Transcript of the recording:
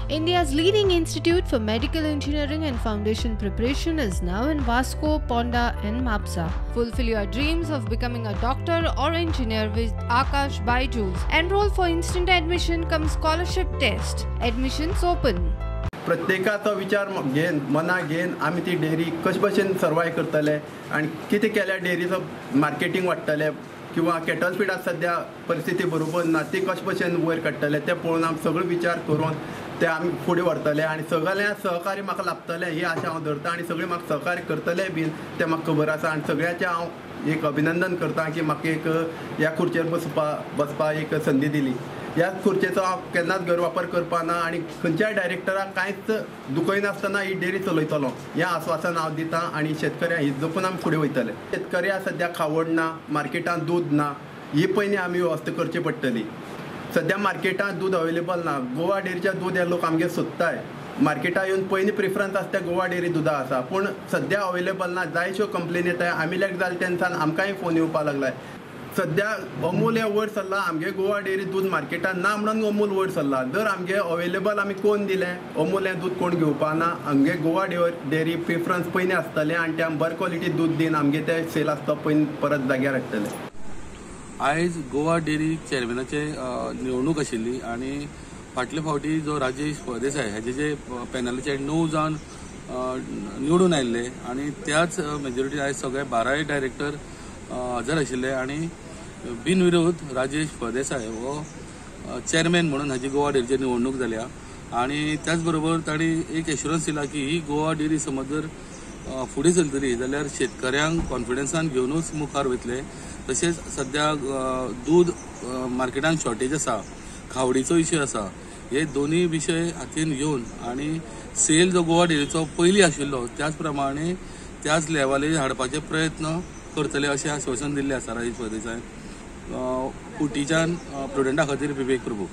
India's leading institute for medical engineering and foundation preparation is now in Vasco, Ponda and Mapsa. Fulfill your dreams of becoming a doctor or engineer with Aakash Byju's. Enroll for instant admission cum scholarship test. Admissions open. प्रत्येकाचो विचार घेवन मना घेवन आमी ती dairy कशे भशेन सर्वाय करतले आनी कितें केल्यार डेअरीचो मार्केटींग वाडटलें किंवा कॅटल फिडाक सद्या परिस्थिती बरोबर ना ती कशे भशेन वयर काडटले तें पळोवन आमी सगळो विचार करून ते आमी फुडें व्हरतले आनी सगळ्या सहकार्य म्हाका लाभतलें ही आशा हांव धरता आनी सगळें म्हाका सहकार्य करतले बीन तें म्हाका खबर आसा आनी सगळ्यांचें हांव एक अभिनंदन करता की म्हाका एक ह्या खुर्चेर बसपा एक संदी दिली. ह्या खुर्चेचो हांव केन्नाच गैरवापर करपा ना आनी खंयच्याय डायरेक्टराक कांयच दुखयनासतना ही डेअरी चलयतलो हें आस्वासन हांव दिता आनी शेतकऱ्यांक हित जपून आमी फुडें वयतले. शेतकऱ्याक सद्या खावड ना, मार्केटांत दूद ना, ही पयलीं आमी वेवस्था करची पडटली. सद्या मार्केटांत दूद अवेलेबल ना. गोवा डेअरीचें दूद हे लोक आमगे सोदताय. मार्केटात येवन पयलीं प्रिफरन्स आसता गोवा डेअरी दुदा आसा, पूण सद्या अवेलेबल ना. जायश्यो कंप्लेन येता. आमी लेक जालें तेन्ना आमकांय फोन येवपाक लागलाय. सद्या अमूल हें वयर सरला, आमगे गोवा डेअरी दूद मार्केटान ना म्हणून अमूल वयर सरला. जर आमगे अवेलेबल आमी कोण दिलें अमूल हें दूद कोण घेवपा ना. आमगे गोवा डेअरी प्रिफरन्स पयलीं आसतलें आनी ते आमी बरें क्वॉलिटी दूद दिवन आमगे ते सेल आसता पयलीं परत जाग्यार हाडटले. आयज गोवा डेअरी चेअरमॅनाचे निवडणूक आशिल्ली आनी फाटले फावटी जो राजेश फळदेसाय हाजे जे पॅनलाचे 9 जाण निवडून आयिल्ले आनी त्याच मेजॉरिटी आयज सगळे 12 डायरेक्टर हजर आशिल्ले आनी बिनविरोध राजेश फळदेसाय हो चेअरमॅन म्हणून हाजी गोवा डेअरीची निवडणूक जाल्या आनी त्याच बरोबर तांणी एक एश्युरन्स दिला की ही गोवा डेअरी समज जर फुडें चलतली जाल्यार शेतकऱ्यांक कॉन्फिडन्सान घेवनूच मुखार वयतले. तशेंच सद्या दूद मार्केटान शॉर्टेज आसा, खावडीचो इश्यू आसा, हे दोनूय विशय हातीन घेवन आनी सेल जो गोवा डेअरीचो पयलीं आशिल्लो त्याच प्रमाणे त्याच लेवलीर हाडपाचे प्रयत्न करतले अशें आश्वासन दिल्लें आसा राजेश फळदेसाय. कुटीच्यान प्रुडंटा खातीर विवेक प्रभू.